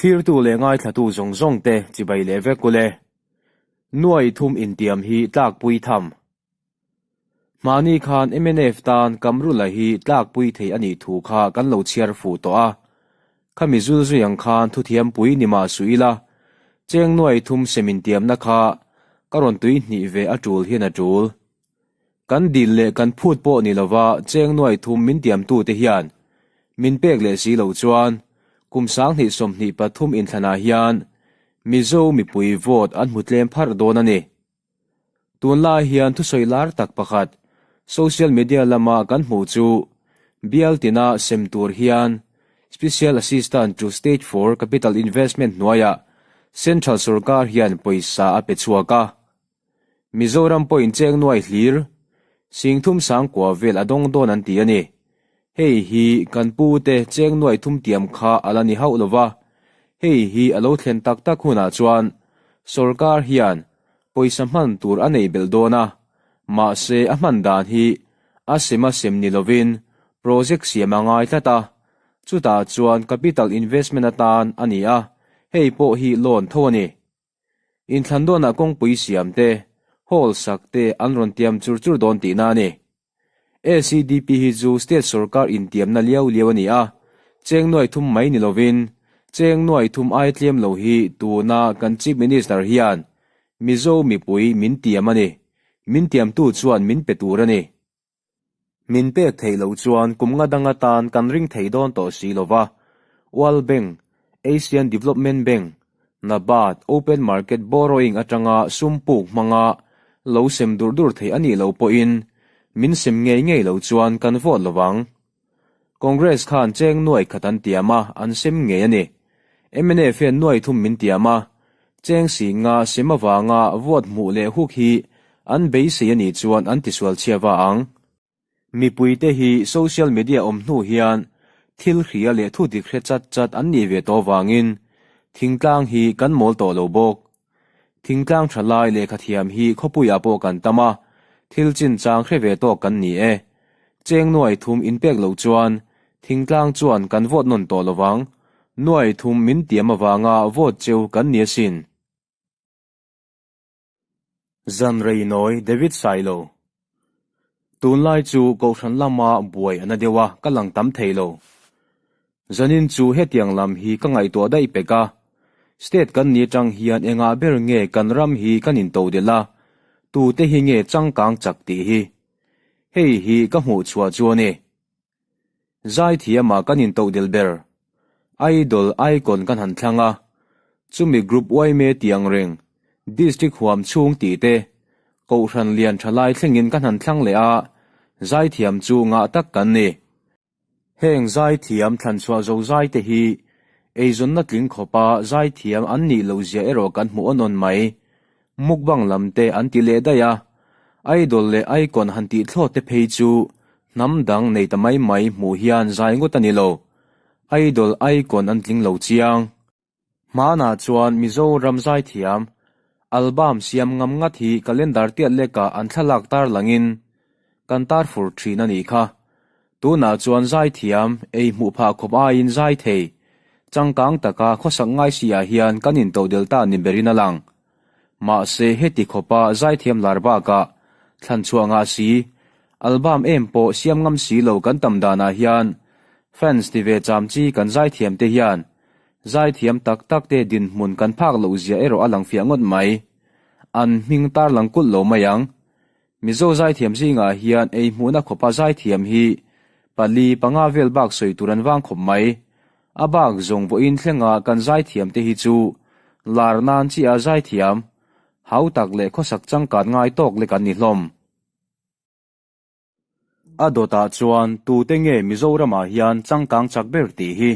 Thlirtu leh ngaithlatu zawng zawng te chibai leh vek ule. Nuai thum intiam hi tlakpui tham. Hmani khan mnf tan Kamrula hi tlakpui thei a nih thu kha kan lo chhiar fuh tawh a. Khami zul zui ang khan thuthiampui ni mah suh ila, cheng nuai thum sem intiamna kha ka rawn tui hnih ve a tul hian a tul. Kan dil leh kan phut pawh ni lova cheng nuai thum min tiamtute hian min pek leh si loh chuan kum 2023 inthlanah hian Mizo mipui vote an hmu tlem pharh dawn a ni. Tunlai hian thusawi lar tak pakhat social media lama kan hmuh chu bial tina sem tur hian Special Assistant to State for Capital Investment hnuaiah Central sorkar hian pawisa a pe chhuak a. Mizoram pawhin cheng nuai hlir singthum sangkua vel a dawng dawn an ti a ni. Hei hi kan pu te cheng nuai thum tiam kha a la ni hauh lova, hei hi a lo thlen tak tak hunah chuan sorkar hian pawisa hman tur a nei belh dawn a, mahse a hman dan hi a sem a sem ni lovin project siam a ngai tlat a, chutah chuan capital investment atan a ni a, hei pawh hi loan tho a ni. Inthlan dawnah kawngpui siam te, hall sak te an rawn tiam chur chur dawn tihna a ni. ACDP hi chu state sorkar intiamna liau liau a ni a, cheng nuai thum mai ni lovin cheng nuai thum ai tlem lo hi tuna kan Chief Minister hian Mizo mipui min tiam a ni. Min tiamtu chuan min pe tur a ni. Min pek theih loh chuan kum nga dang atan kan ring thei dawn tawh si lo va, World Bank, Asian Development Bank, NABARD, Open Market Borrowing atanga sum puk hmanga lo sem dur dur theih a nih loh pawhin min sem ngei ngei lo chuan kan vote lo vang. Congress khan cheng nuai khat an tiam a, an sem ngei a ni. Mnf hian nuai thum min tiam a, cheng si nga sem avanga vote hmuh leh huk hi an beisei a nih chuan an tisual chhia va ang. Mipuite hi social media awm hnu hian thil hria leh thu dik hre chat chat an nih ve tawh vangin thingtlang hi kan mawl tawh lo bawk. Thingtlang tha lai lehkha thiam hi khawpuiah pawh kan tam a, thil chinchang hre ve tawk kan ni e. Cheng nuai thum inpek loh chuan thingtlang chuan kan vote nawn tawh lovang. Nuai thum min tiam avanga vote cheu kan ni asin. Zan rei nawi David Sailo. Tunlai chu Kohhran lama buai a na deuh a, ka lang tam thei lo. Zanin chu hetiang lam hi ka ngaihtuah daih pek a. State kan ni atang hian engah ber nge kan ram hi kan intodelh a, tute hi nge changkang chak tih hi. Hei hi ka hmuh chhuah chu a ni. Zaithiamah kan intodelh ber. Idol icon kan han thlang a, chumi group yma tih ang reng, district huam chhung tih te, kohhran lian tha lai thlengin kan han thlang leh a, zaithiam chu ngah tak kan ni. Heng zaithiam thlanchhuah zo zai te hi eizawnna tling khawpa zaithiam an nih loh zia erawh kan hmuh awn awn mai. Mukbang lam te an ti leh daih a, idol leh icon han tih thlawt te phei chu hnam dang nei ta mai mai hmuh hian zai ngawt a ni lo. Idol icon an tling lo chiang. Hmanah chuan Mizoram zaithiam album siam ngam ngat hi calendar tiat lekah an thlalak tar langin kan tar fur thin a nih kha. Tunah chuan zaithiam ei hmuh phah khawp aiin zai thei changkang taka khawsak ngai si ah hian kan intodelh ta ni berin a lang. Mahse heti khawpa zaithiam lar bakah thlanchhuah ngah si, album em pawh siam ngam si lo kan tam danah hian fans ti ve cham chi kan zaithiam te hian zaithiam tak tak te dinhmun kan phak loh zia erawh a lang fiah ngawt mai. An hming tarlang kulh lo mai ang. Mizo zaithiam zingah hian ei hmuhna khawpa zaithiam hi pali panga vel bak sawi tur an vang khawp mai. A bak zawng vawiin thlenga kan zaithiam te hi chu lar nan chiah a zaithiam, hau tak leh khawsak changkan ngai tawk lek an ni hlawm. A dawtah chuan tute nge Mizoramah hian changkang chak ber tih hi?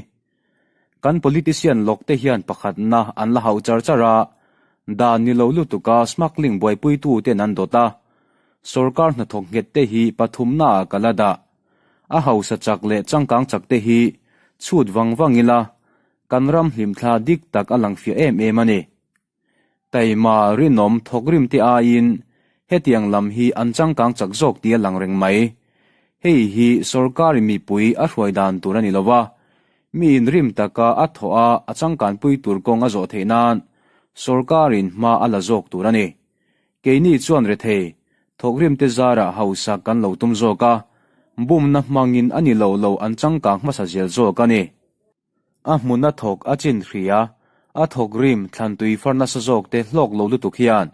Kan politician lawk te hian pakhatna an la hauh char char a, dan ni lo lutuka smuggling buaipuitu ten an dawt a, sorkar hnathawk nghet te hi pathumnaah ka la dah. A hausa chak leh changkang chak te hi chhut vang vang ila, kan ram hlimthla dik tak a lang fiah em em a ni. Taima rinawm thawkrim te aiin hetiang lam hi an changkang chak zawk tih a lang reng mai. Hei hi sorkari mipui a hruai dan tur a ni lo va. Mi inrim taka a thawh a, a changkanpui tur kawng a zawh theih nan sawrkarin hma a la zawk tur a ni. Keini chuan rethei, thawkrimte zarah hausa kan lo tum zawk a, bumna hmangin a ni lo lo an changkang hmasa zel zawk a ni. A hmuna thawk a chin hria, a thawk rim thlan tui far nasa zawk te hlawk lo lutuk hian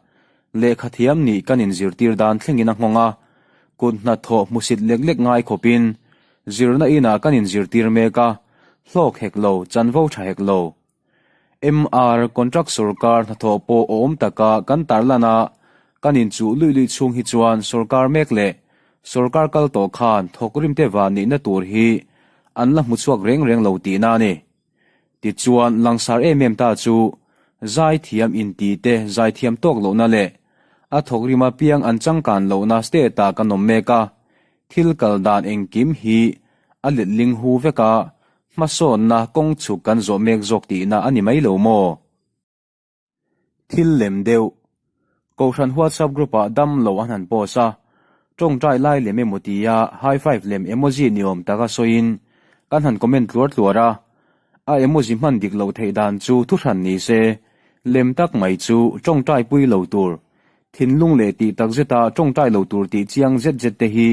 lehkha thiam nih kan inzirtir dan thlengin a nghawng a, kut hnathawh hmusit lek lek ngai khawpin zirna inah kan inzirtir mek a, hlawk hek lo, chanvo tha hek lo. MR, Contract sawrkar hnathawh pawh awm taka kan tarlan a, kan inchuh luih luih chhung hi chuan sawrkar mek leh sawrkar kal tawh khan thawk rimte van nihna tur hi an la hmu chhuak reng reng lo tihna a ni. Tichuan, langsar em em ta chu zaithiam inti te zaithiam tawk lohna leh a thawk rim apiang an changkan lohna state ah kan awm mek a, thil kal dan engkim hi a letling hu vek a, hmasawnna kawng chhuk kan zawh mek zawk tihna a ni mai lo maw? Thil lem deuh. Kohhran WhatsApp group-ah dam lo an han post a, tawngtai lai lem emaw tia high five lem emoji ni awm taka sawiin kan han comment tluar tluar a, a emoji hman dik loh theih dan chu thuhran ni se, lem tak mai chu tawngtai pui lo tur, thinlung leh tih tak zeta tawngtai lo tur tih chiang zet zet te hi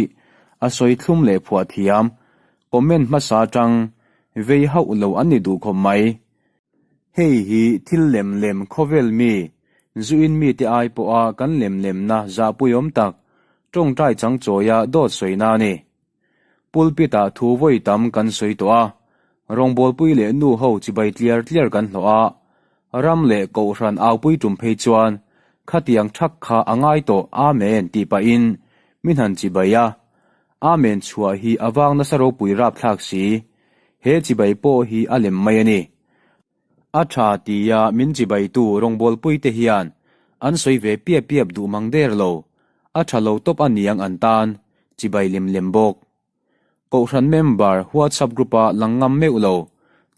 a sawi thlum leh phuah thiam, comment hmasa atang vei hauh lo an ni duh khawp mai. Hei hi thil lem lem khawvel mi, zuin mite ai pawha kan lem lemna zahpuiawm tak, tawngtai chang chawia dawt sawina a ni. Pulpit-ah thu vawi tam kan sawi tawh a, rawngbawlpui leh nu ho chibai tliar tliar kan hlawh a, ram leh kohhran aupui tum phei chuan khatiang thak kha a ngai tawh Amen tih pahin min han chibai a, Amen chhuah hi a vang nasa ropui rapthlak si. He chibai pawh hi a lem mai a ni. A tha tia min chibaitu rawngbawlpuite hian an sawi ve piap piap duh mang der lo. A tha lo tawp a niang an tan chibai lem lem bawk. Kohhran member WhatsApp group-a lang ngam meuh lo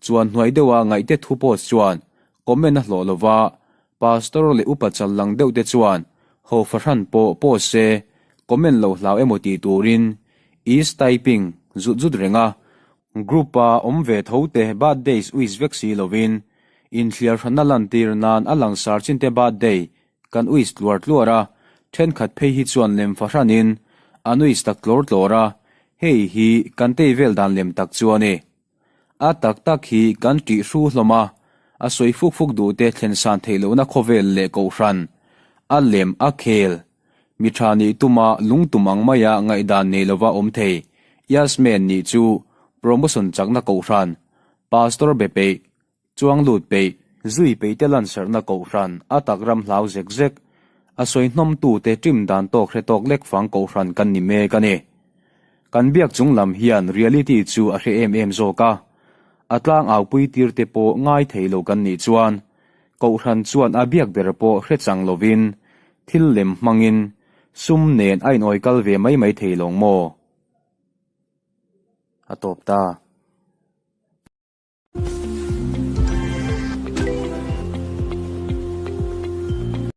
chuan hnuai deuha ngaihte thu post chuan comment a hlawh lova, Pastor leh upa chal lang deuh te chuan ho fahran pawh post se comment lo hlau emaw tih turin is typing zut zut reng a, group a awm ve tho te birthdays wish vek si lovin inthliar hranna lantir nan a langsar chin te birthday kan wish tluar tluar a, thenkhat phei hi chuan lem fahranin an wish tak tlawr tlawr a, hei hi kan tei vel dan lem tak chu a ni. A tak tak hi kan tih hru hlawm a, a sawi fuk fuk duh te thlen san theih lohna khawvel leh kohhran, a lem a khel, mi tha nih tuma lung tum ang maia ngaihdan nei lova awm thei, Yasmen nih chu promotion chakna kohhran, pastor be peih, chuang lut peih, zui peih te lanserhna kohhran, a tak ram hlau zek zek, a sawi hnawmtu te ṭim dan tawk hre tawk lek fang kohhran kan ni mek a ni. Kan biak chung lam hian reality chu a hre em em zawk a, a tlang aupui tir te pawh ngai thei lo kan nih chuan Kohhran chuan a biak ber pawh hre chang lovin thil lem hmangin sum nen a inawi kal ve mai mai thei lawng maw? A tawp ta.